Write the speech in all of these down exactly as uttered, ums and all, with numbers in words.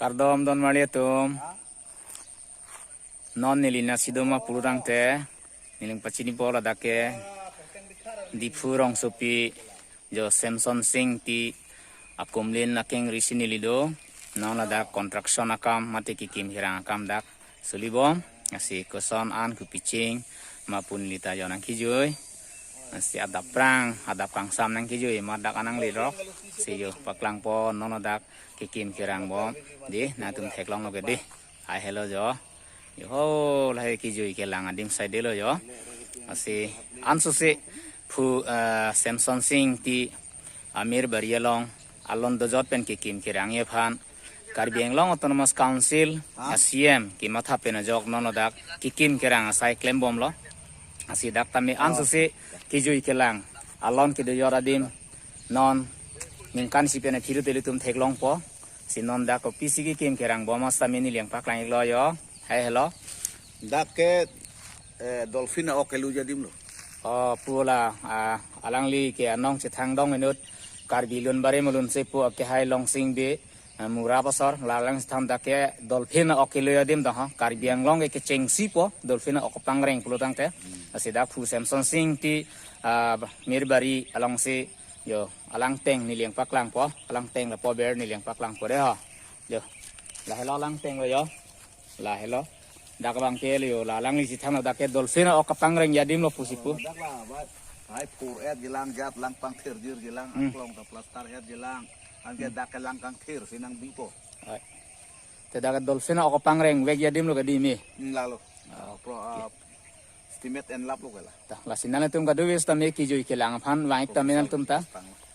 Kardom don marli atum. Non neli nasi doma pulutangte, neli pachinipo ladak ke Diphu rongsopi jo Semson Singti akumlin akeng risi neli do. Non ladak construction akam mate kekim kerang akam dak solibom. Lasi koson an kopi ching ma pu neli ta jo nangkijui. Lasi adap prang, adap kangsam nangkijui, ma dak an nanglirok. Lasi jo paklangpo non ladak kekim kerang bom. Dei, nangtum theklonglo ke dei. Hai helo jo. Jo ho, lahai kijui kelang adim saidelo jo. Lasi ansose phu, eh, Semson Singti amir bari along alon dojot pen kekim kerangji aphan Karbi Anglong Autonomous Council a C M kematha pen ajok non ladak kekim kerang asai klembomlo. Lasi dak tame ansose kijui kelang alon kedojot adim non ningkan isi pen aphi rute ilitum theklongpo. Lasi non dak kopisi kekim kerang bom setame neli nangpaklang-iklo jo. Hai helo. Dak ke, eh, dolphin a-ok keluji adim lo. O, pu la, ah, alangli ke anong chethang dong inut Karbi Lunbari Mulunse pu ake hai Longsing Bey, eh, Murap asor, la alang chethang dak ke dolphin a-ok keluji adim dong ho. Karbi Anglong ke kechengsipo, dolphin a-ok kepangreng pulotangte. Lasi dak phu Semson Singti, ah, Mirbari alongsi, jo, alang ateng neli nangpaklangpo, alang ateng lapu aber neli nangpaklangpo dei ho. Jo, lahelo alang atenglo jo. Lahelo. Dak abang ke lo jo, la alangli chethang dak ke dolphin a-ok kepangrengji adim lo pusi pu. Dak la, ba, hai phur-et jilang jat lang pangthir jir jilang, hmm, aklong ta plaster-et jilang. Anke, hmm, dak ke lang kangthir si nangbipo. Hai. Te dak ke dolphin a-ok kepangrengvekji adim lo ke dei me. Hmm, lalo. Ah, pro, ah, estimate enlap lo ke la. Ta, lasi nanglitum kadokave setame kijui kelang aphan vang-ik tame nangtum ta.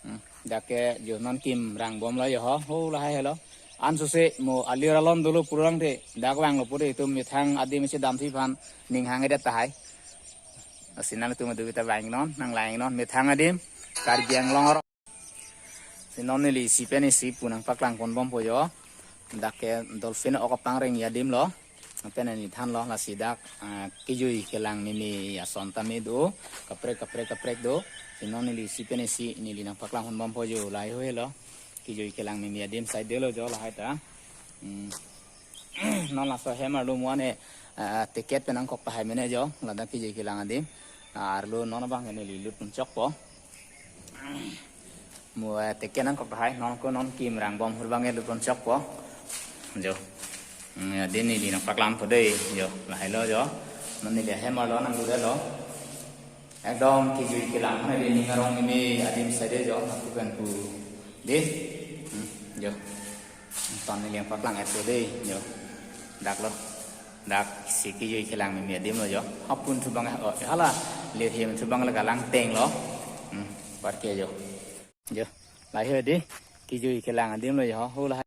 Hmm, dak ke jo non kim rang bomlo jo ho, ho lahai helo. Ansose mo alir alon dolo pulotangte, dak vanglo pute itum methang adim isi damsi aphan ning hanghedet tahai. Lasi nanglitum kadokave ta vang-iknon, nanglang-iknon, methang adim, Karbi Anglong arong. Lasi non neli isi pen isi pu nangpaklang ponbompo jo. Dak ke dolphin a-ok kepangrengji adim lo. Lapen neli thanlo lasi dak, ah, kijui kelang meme ason tame do. Kaprek, kaprek, kaprek do. Lasi non neli isi pen isi neli nangpaklang ponbompo jo, lahai ho helo. Kijui kelang meme adim saidelo jo lahai ta. Hmm. Non laso hem arlo mo-an e, ah, ticket pen nangkok tahai mene jo, ladak kijui kelang adim. Ah, arlo non abang ke neli lut ponchokpo. Mo, eh, ticket nangkok tahai, non ko non kim rang bom hur abang ke lut ponchokpo. Jo. Hmm, ya, dei neli nangpaklangpo dei, jo, lahailo jo. Non neli hem arlo nanglut-etlo. Ekdom kijui kelang aphan dei ning arong meme adim saide jo, lapu pen pu. Dei. Hmm, jo. Ton neli nangpaklang-etpo dei, jo. Dak lo. Dak si kijui kelang meme adim lo jo. Hapun thu abang, o, hala. Lirhem thu abang la alang atenglo. Hmm, parke jo. Jo. Lahai ho dei. Kijui kelang adim lo jo. Ho la.